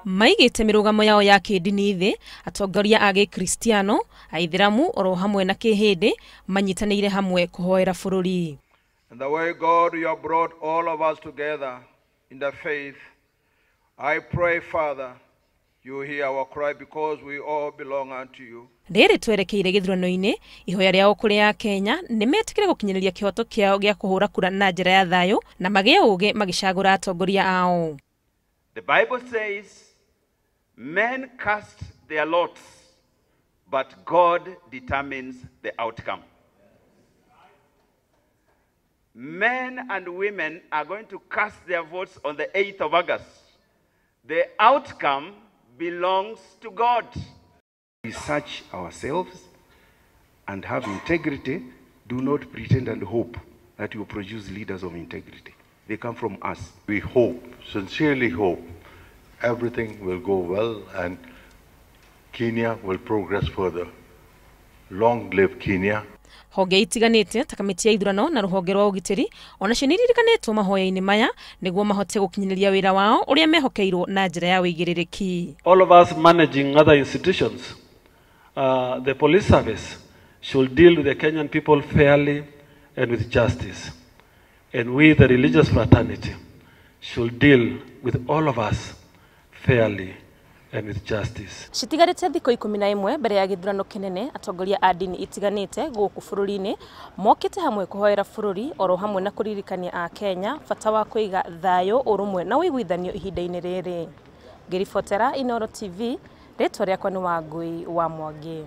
Maigĩte mĩrũgamo yao ya kĩndini thĩ, atongoria a gĩkristiano, aithĩramu oro hamwe na kĩhĩndĩ manyitanĩire hamwe kũhoera bũrũri. And the way, God, you have brought all of us together in the faith, I pray, Father, you hear our cry because we all belong unto you. Rĩrĩ twerekeire gĩthurano-inĩ, ihoya rĩao kũrĩ ya Kenya nĩ metĩkĩre gũkinyanĩria kĩhoto kĩao gĩa kũhũra kura na njĩra ya thayũ na magĩe ũgĩ magĩcagũra atongoria ao. The Bible says, men cast their lots, but God determines the outcome. Men and women are going to cast their votes on the 8th of August. The outcome belongs to God. We search ourselves and have integrity. Do not pretend and hope that you produce leaders of integrity. They come from us. We hope, sincerely hope, everything will go well and Kenya will progress further. Long live Kenya. Honge itiganĩte ta kamĩtĩ ya ithurano na rũhonge rwa ũgitĩri onacio nĩ iririkanĩtwo mahoya-inĩ maya nĩguo mahote gũkinyanĩria wĩra wao ũrĩa mehokeirwo na njĩra ya ũigĩrĩrĩki. All of us managing other institutions, the police service should deal with the Kenyan people fairly and with justice. And we, the religious fraternity, should deal with all of us fairly and with justice. Citigarĩte thikũ 11 mbere ya gĩthurano kĩnene, atongoria a ndini itiganĩte gũkũ bũrũri-inĩ mokĩte hamwe kũhoera bũrũri oro hamwe na kũririkania a Kenya bata wa kũiga thayũ, ũrũmwe na ũiguithanio ihinda-inĩ rĩrĩ. Ngĩribotera Inooro TV, rĩtwa rĩakwa nĩ Wangui wa Mwangi.